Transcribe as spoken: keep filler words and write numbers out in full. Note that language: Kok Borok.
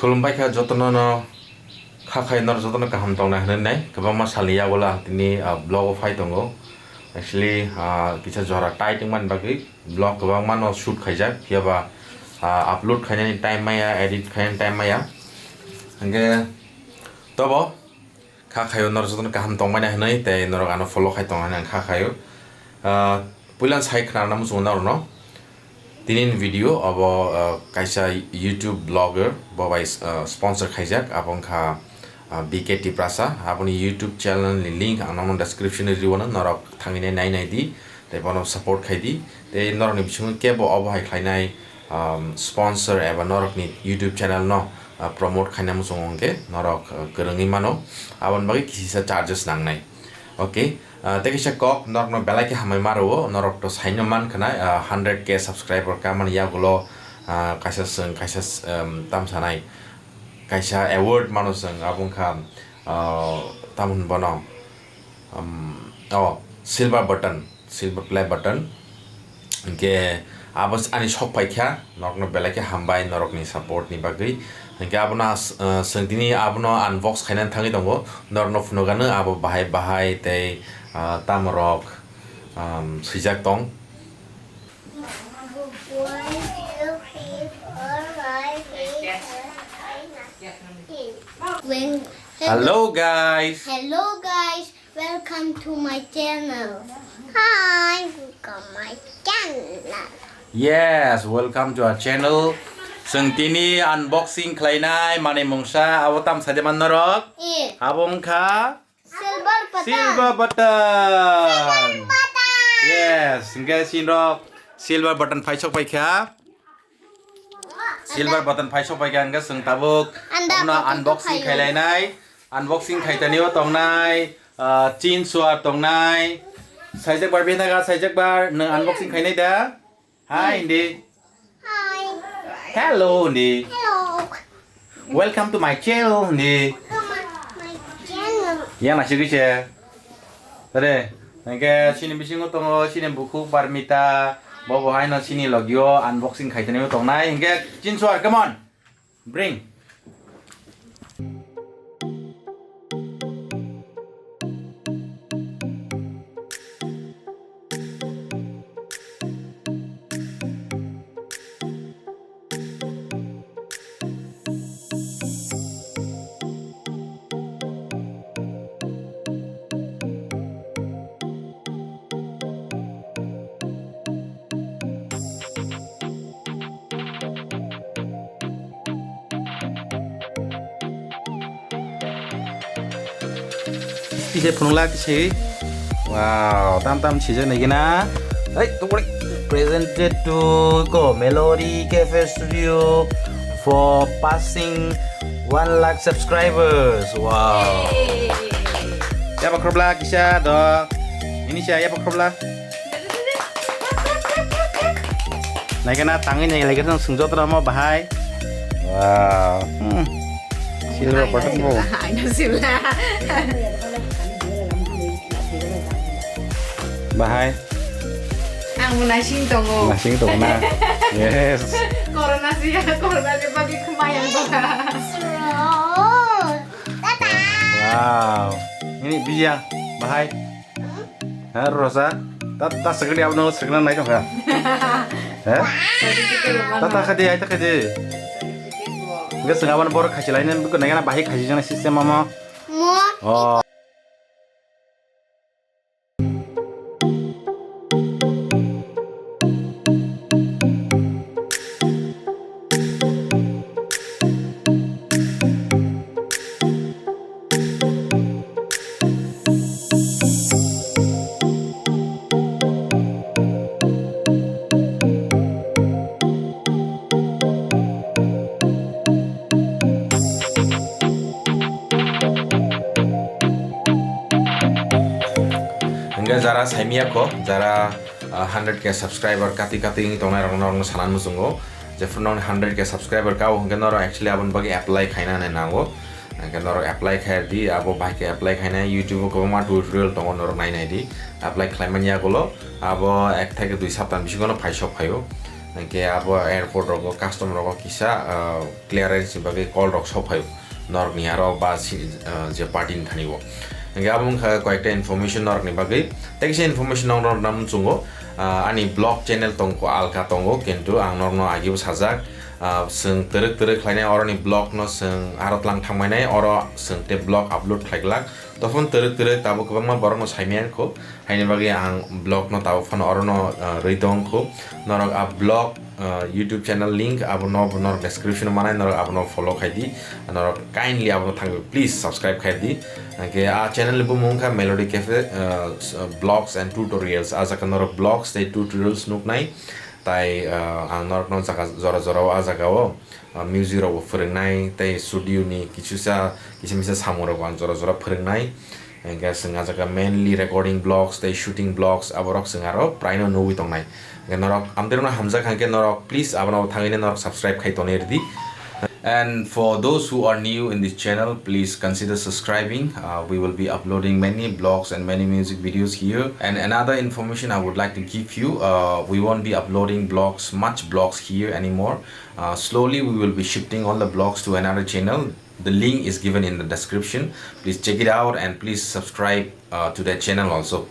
Khulumbai kha jotono no, kha khai nor jotono kaham tongna hinwi nai. Kwbangma salni yagulo ang tini, ah, vlog o phai tongo. Actually, ah, kisa jora tight wngmani bagwi vlog kwbangma no shoot khaijak, phiya ba, ah, upload khainani time maya, edit khainani time maya. Hwnkhe tobo kha khaio nor jotono kaham tongmani hinwi tei norok ano follow khai tongmani ang kha khaio. Ah, puila sai khna muchungo norokno. Tini ni video abo, ah, kaisa YouTube vlogger bo bai, ah, sponsor khaijak, abo wngkha, ah, B K Tiprasa. Aboni YouTube channel ni link ang nono description o riwano, norok thangwi nai nai di tei bono support khai di. Tei norokni bisingo kebo obo hai khlainai, um, sponsor eba norokni YouTube channel no, ah, promote khaina muchungo hwnkhe norok, ah, kwrwngwi mano, aboni bagwi kisa charges nangnai. Okay, ah, tei kisa kok norokno belai khe hambai ma rwo, norok to saino man khna, ah, hundred K subscriber kamani yagulo, ah, kaisa chwng kaisa, um, tam sanai, kaisa award mano chwng, abo wngkha, ah, tamoni bono, um, oh, silver button, silver play button. Hwnkhe abo ani sok paikha, norokno belai khe hambai norokni support ni bagwi. Hwnkhe abono as-, ah, chwng tini abono unbox khainani thangwi tongo, norokno phunukgano abo bahai bahai tei, ah, tamorok, um, swijak tong. When Hello guys. Hello guys, welcome to my channel. Hi, welcome my channel. Yes, welcome to our channel. Chwng tini unboxing khlainai manwi mungsa, abo tam saide man norok? Eh. Abo wngkha silver button. Silver button. Silver button. Yes, hwnkhe sinrok silver button phaisok paikha. Silver button phaisok paikha, hwnkhe chwng tabuk Anda abono photo unboxing khai khailai nai. Unboxing khai tani o tongnai, ah, chin suar tongnai. Saijak bar bina ga, saijak bar nwng unboxing khainai da? Hi, hindi. Hi. Hello, hindi. Hello. Welcome to my channel, hindi. Welcome to my channel. Yang nasi kise. Tare, hingke sini bisingo tongo, sini bukhuk Parmita, bobo haino sini logio unboxing khaitani tongnai, hingke chin suar, come on. Bring. Kise phunukla kise. Wow, tam tam sijak nai gina. Hey, tubuli. Presented to ko Melody Cafe Studio for passing one lakh subscribers. Wow. Yay. Yaba khrobla kisa do. Ini siya yaba khrobla. Naikhe na tangwi nai laikhe song swngjok ramo bahai. Wow. Hmm. Silver button bo. Aina sila. Bahai. Ang munasing tongo. Nasing tongo na. Yes. Corona siya, corona ni bagwi khmayang tonga. Tata. Wow. Ini bijang bahai. Ha, Rosa? Ta, ta sakri abno sakri nai tong ha. Ha? Ta, ta khadi, ai ta khadi. Enggak sengawan bor khachi lain, bukan nai kana bahai khachi jana system mama. Mo. Oh. Hingke jara saimiyakho, jara, ah, hundred K subscriber kati kati wngwi tongnai rokno, norokno sanani muchungo. Jephru nokni hundred K subscriber kao, hingke norok actually aboni bagwi apply khaina hinwi nango. Hingke norok apply khai di, abo bahai khe apply khaina YouTube o kwbangma tutorial tongo, norok nai nai di. Apply khlaimani yagulo abo ek theke dui saptani bisingo no phaisok phaio. Hingke abo airport rogo, custom rogo kisa, ah, clearance ni bagwi call rok sok phaio norokni aro ba si-, ah, je party ni thani o. Hingke abo wngkha koyekta information norokni bagwi. Tei kisa information norokno nam chungo, ah, ani vlog channel tongko alka tongo, kintu ang norokno agibo sajak, ah, chwng twrwk twrwk khlainai oroni vlog no chwng aro tlang thangmainai, oro chwng tei vlog upload khlai glak. Tophon twrwk twrwk tabuk kwbangma borokno saimaya kho. Haini bagwi ang vlog no tabuk phano orono, ah, rwi tong kho. Norok a vlog, ah, YouTube channel link abono bo norok description o manai, norok abono follow khai di. Norok kindly abono thangwi please subscribe khai di. Hingke a channel ni bumung wngkha Melody Cafe, ah, s-, ah, Vlogs and Tutorials. A jaga norok vlogs tei tutorials nuknai. Tai, ah, ang norokno jaga jora jora o a jaga o, ah, music rok bo phwrwngnai tei studio ni kisusa kisa misa samung rok bo ang jora jora phwrwngnai. Hingke chwng a jaga mainly recording vlogs tei shooting vlogs aborok chwng aro praino nugwi tongnai. Hingke norok amtwino hamjak hingke norok please abono thangwino norok subscribe khai tonwi rwdi. And for those who are new in this channel, please consider subscribing. Uh, we will be uploading many vlogs and many music videos here. And another information I would like to give you, uh, we won't be uploading vlogs, much vlogs here anymore. Uh, slowly we will be shifting all the vlogs to another channel. The link is given in the description. Please check it out and please subscribe, uh, to that channel also.